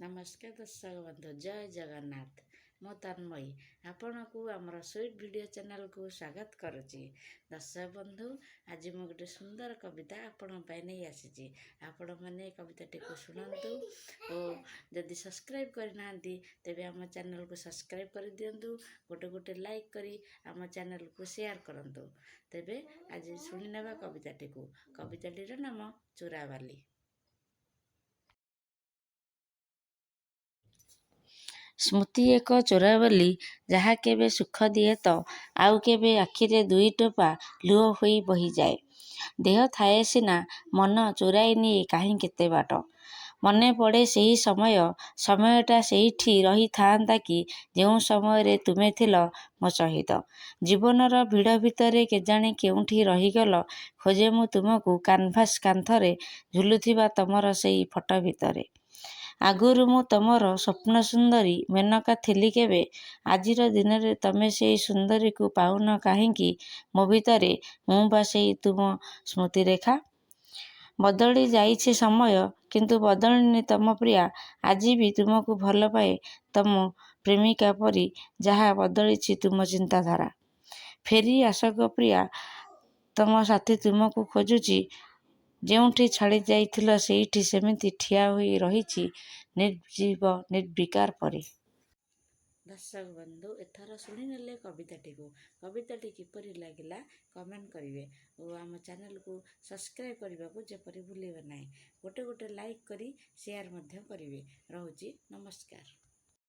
ନମସ୍କାର ଦର୍ଶକ ବନ୍ଧୁ, ଜୟ ଜଗନ୍ନାଥ। ମୁଁ ତନ୍ମୟୀ ଆପଣଙ୍କୁ ଆମର ସୁଇଟ୍ ଭିଡ଼ିଓ ଚ୍ୟାନେଲକୁ ସ୍ୱାଗତ କରୁଛି। ଦର୍ଶକ ବନ୍ଧୁ, ଆଜି ମୁଁ ଗୋଟେ ସୁନ୍ଦର କବିତା ଆପଣଙ୍କ ପାଇଁ ନେଇ ଆସିଛି। ଆପଣମାନେ କବିତାଟିକୁ ଶୁଣନ୍ତୁ ଓ ଯଦି ସବସ୍କ୍ରାଇବ୍ କରିନାହାନ୍ତି, ତେବେ ଆମ ଚ୍ୟାନେଲକୁ ସବସ୍କ୍ରାଇବ୍ କରିଦିଅନ୍ତୁ। ଗୋଟେ ଗୋଟେ ଲାଇକ୍ କରି ଆମ ଚ୍ୟାନେଲକୁ ସେୟାର କରନ୍ତୁ। ତେବେ ଆଜି ଶୁଣିନେବା କବିତାଟିକୁ। କବିତାଟିର ନାମ ଚୋରାବାଲି। ସ୍ମୃତି ଏକ ଚୋରାବାଲି, ଯାହା କେବେ ସୁଖ ଦିଏ ତ ଆଉ କେବେ ଆଖିରେ ଦୁଇଟୋପା ଲୁହ ହୋଇ ବହିଯାଏ। ଦେହ ଥାଏ ସିନା, ମନ ଚୋରାଇ ନିଏ କାହିଁ କେତେ ବାଟ। ମନେପଡ଼େ ସେହି ସମୟ। ସମୟଟା ସେଇଠି ରହି ଥାଆନ୍ତା କି, ଯେଉଁ ସମୟରେ ତୁମେ ଥିଲ ମୋ ସହିତ। ଜୀବନର ଭିଡ଼ ଭିତରେ କେଜାଣି କେଉଁଠି ରହିଗଲ, ଖୋଜେ ମୁଁ ତୁମକୁ କାନଭାସ୍ କାନ୍ଥରେ ଝୁଲୁଥିବା ତମର ସେଇ ଫଟୋ ଭିତରେ। ଆଗରୁ ମୁଁ ତମର ସ୍ୱପ୍ନସୁନ୍ଦରୀ ମେନକା ଥିଲି କେବେ? ଆଜିର ଦିନରେ ତମେ ସେଇ ସୁନ୍ଦରୀକୁ ପାଉନ କାହିଁକି ମୋ ଭିତରେ? ମୁଁ ବା ସେଇ ତୁମ ସ୍ମୃତିରେଖା। ବଦଳି ଯାଇଛି ସମୟ, କିନ୍ତୁ ବଦଳିନି ତମ ପ୍ରିୟା। ଆଜି ବି ତୁମକୁ ଭଲପାଏ ତମ ପ୍ରେମିକା ପରି, ଯାହା ବଦଳିଛି ତୁମ ଚିନ୍ତାଧାରା। ଫେରି ଆସ ଗୋ ପ୍ରିୟା, ତମ ସାଥୀ ତୁମକୁ ଖୋଜୁଛି। ଯେଉଁଠି ଛାଡ଼ି ଯାଇଥିଲ ସେଇଠି ସେମିତି ଠିଆ ହୋଇ ରହିଛି ନିର୍ଜୀବ ନିର୍ବିକାର ପରି। ଦର୍ଶକ ବନ୍ଧୁ, ଏଥର ଶୁଣିନେଲେ କବିତାଟିକୁ। କବିତାଟି କିପରି ଲାଗିଲା କମେଣ୍ଟ କରିବେ ଓ ଆମ ଚ୍ୟାନେଲକୁ ସବସ୍କ୍ରାଇବ୍ କରିବାକୁ ଯେପରି ଭୁଲିବେ ନାହିଁ। ଗୋଟେ ଗୋଟେ ଲାଇକ୍ କରି ସେୟାର ମଧ୍ୟ କରିବେ। ରହୁଛି, ନମସ୍କାର।